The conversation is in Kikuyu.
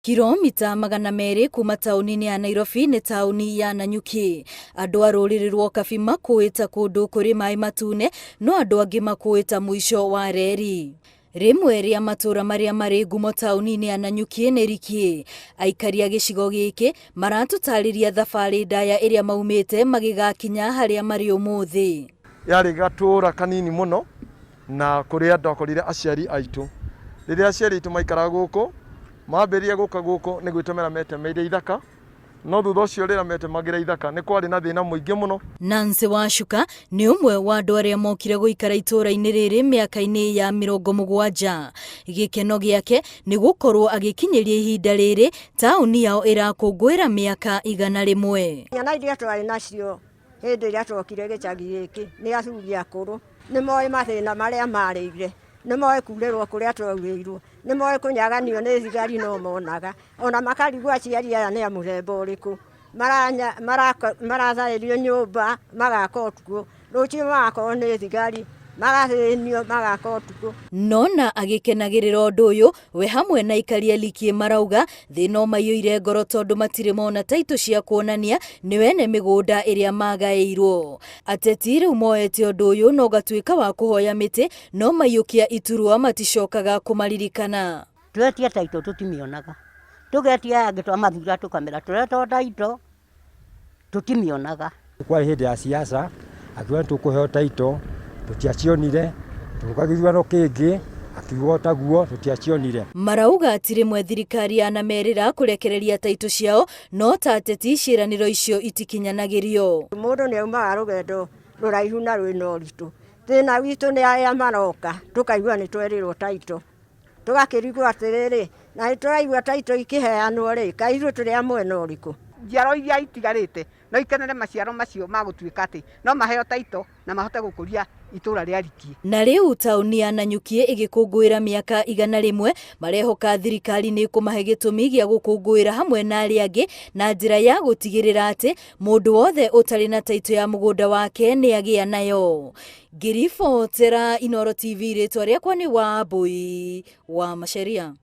Kiromita 200 kuma taũni-inĩ ya Nairobi nĩ taũni ya Nanyuki. Andũ a rũrĩrĩ rwa Okabi makũĩ ta kũndũ kũrĩ maĩ matune, no andũ angĩ makũĩ ta mũico wa reri. Rĩmwe rĩa matũra marĩa marĩ ngumo taũni-inĩ ya Nanyuki nĩ Rikiĩ. Aikari a gĩcigo gĩkĩ maratũtarĩria thabarĩ ndaya ĩrĩa maumĩte magĩgakinya harĩa marĩ ũmũthĩ. Yarĩ gatũũra kanini mũno na kũrĩa ndakorire aciari aitũ. Rĩrĩa aciari aitũ maikaraga gũkũ, mambĩrĩria gũka gũkũ nĩ gwĩtemera metemeire ithaka, no thutha ũcio rĩrĩa metemagĩra ithaka nĩ kwarĩ na thĩna mũingĩ mũno. Nancy Wacuka nĩ ũmwe wa andũ arĩa mokire gũikara itũũra-inĩ rĩrĩ mĩaka-inĩ ya 70. Gĩkeno gĩake nĩ gũkorwo agĩkinyĩria ihinda rĩrĩ taũni yao ĩrakũngũĩra mĩaka 100. Ciana iria twarĩ nacio hĩndĩ ĩrĩa twokire gĩcagi gĩkĩ nĩ athuri akũrũ, nĩ moĩ mathĩna marĩa marĩire, nĩ moĩ kurĩrwo kũrĩa twaurĩirwo, nĩ moĩ kũnyaganio nĩ thigari no monaga, ona makarigwo aciari aya nĩ a mũthemba ũrĩkũ, maratharĩrio nyũmba magaka ũtukũ, rũciũ magakorwo nĩ thigari, magathĩnio magaka ũtukũ. Nona agĩkenagĩrĩra ũndũ ũyũ, we hamwe na aikari a Likie marauga thĩna ũmaiyũire ngoro tondũ matirĩ mona taitũ cia kuonania nĩ ene mĩgũnda ĩrĩa magaĩirwo. Ateti rĩu moete ũndũ ũyũ na ũgatuĩka wa kũhoya mĩtĩ, no maiyũkia iturwa maticokaga kũmaririkana. Twetia taitũ tũtimĩonaga, tũgetia aya angĩ twamathura tũkamera tũretwo taitũ tũtimĩonaga. Kwarĩ hĩndĩ ya siasa, akiuga nĩ tũkũheo taitũ, tũtiacionire, tũgĩũka gĩthurano kĩngĩ, akiuga o taguo, tũtiacionire. Marauga atĩ rĩmwe thirikari yanamerĩra kũrekereria taitũ ciao, no ta ateti ciĩranĩro icio itikinyanagĩrio. Mũndũ nĩ aumaga rũgendo rũraihu na rwĩna ũritũ, thĩna witũ nĩ arĩa maroka tũkaigua nĩ twerĩrwo taitũ, tũgakĩrigwo atĩrĩrĩ, na nĩ tũraigua taitũ ikĩheanwo rĩ, kaĩ ithuĩ tũrĩ a mwena ũrĩkũ? Njiaro iria itigarĩte no ikenere maciaro macio ma gũtuĩka atĩ no maheo taitũ na mahote gũkũria itũra rĩa Rikiĩ. Na rĩu taũni ya Nanyuki ĩgĩkũngũĩra mĩaka 100, marehoka thirikari nĩ ĩkũmahe gĩtũmi gĩa gũkũngũĩra hamwe na arĩa angĩ na njĩra ya gũtigĩrĩra atĩ mũndũ wothe ũtarĩ na taitũ ya mũgũnda wake nĩ agĩa nayo. Ngĩribotera Inooro TV, rĩtwa rĩakwa nĩ Wambui wa Macharia.